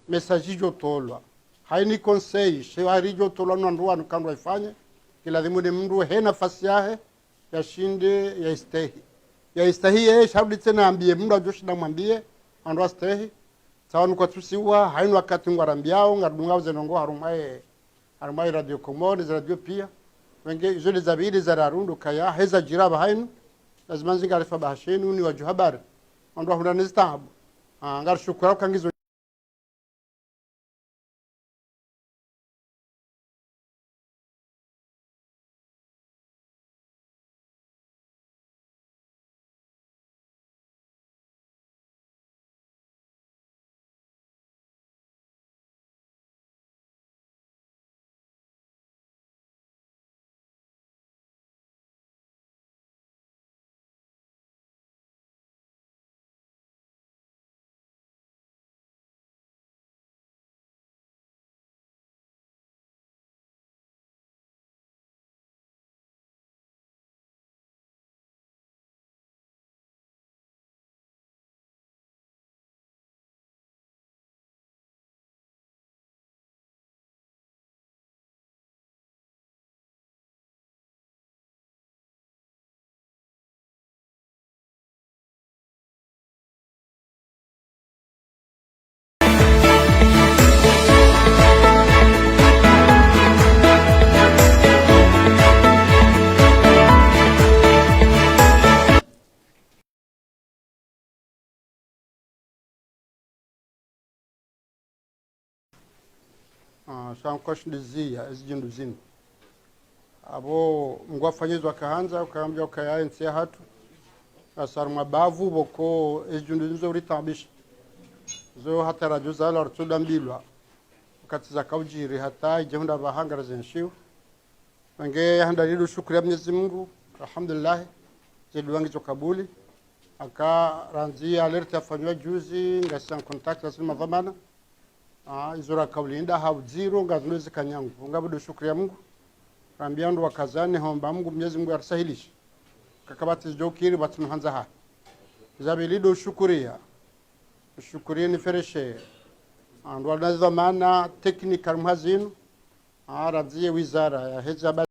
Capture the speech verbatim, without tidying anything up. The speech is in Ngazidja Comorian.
message idjo tolwa. Hayini conseil, she hari idjo tolwa no wandru wanu kandru wayifanye, ngilazimu ne mndru he nafasi yahe, yashinde, yayistehi. Yayistehi ye, sha rudi tsena yambiye, mndru adjo shinda yamwambiye, wandru wastehi. Tsi wanu kwatsusiwa, hayini wakati ngwarambiao, ngarudungao ze ndrongoo harumwa ye, harumwa ye Radio Comores, ze radio piya. Wenge, izo nde za pvili, za raru ndo ukaya, heza djiri pvahanu, lazima nzi ngarifa bahasheni, wunu wadjuha habari. Wandru wahundra ne zitaabu. Ah, ngarishukuru uka ngizo Ah, sha nkoshi ndiziya, ezi djindru zinu. Apvo Mngu afanye izo yakahandza, ukaya mdja ukaya entsi yahatru. Asari mwa bavu pvoko ezi djindru zinu zo uritaabisha. Zo hata radio zala ritsudambilwa. Wakati zakaudjiri hata idje hundra pvaha ngarizenshio. Wenge handa lidu shukuri ya Mwenyezi Mungu, alhamdulillah, ze duwa ngizo kabuli. Aka randzi alerte yafanywa juzi, ngasi en contact na sisi madhwamana. Ah, izo rakaulinda ha udziro, ngazinu zikanyangu. Ngabudu shukuri ya Mungu. Rambia ndo wakazane, homba Mungu, Mwenyezi Mungu yarisahilishe. Kakabati zidjokiri, bati nuhandza ha. Za pvili ndo shukuriya. Shukuriya ni fereshe. Ndo wana dhwamana, technique harimwa zinu. Ah, randzi ye wizara yaheze habari.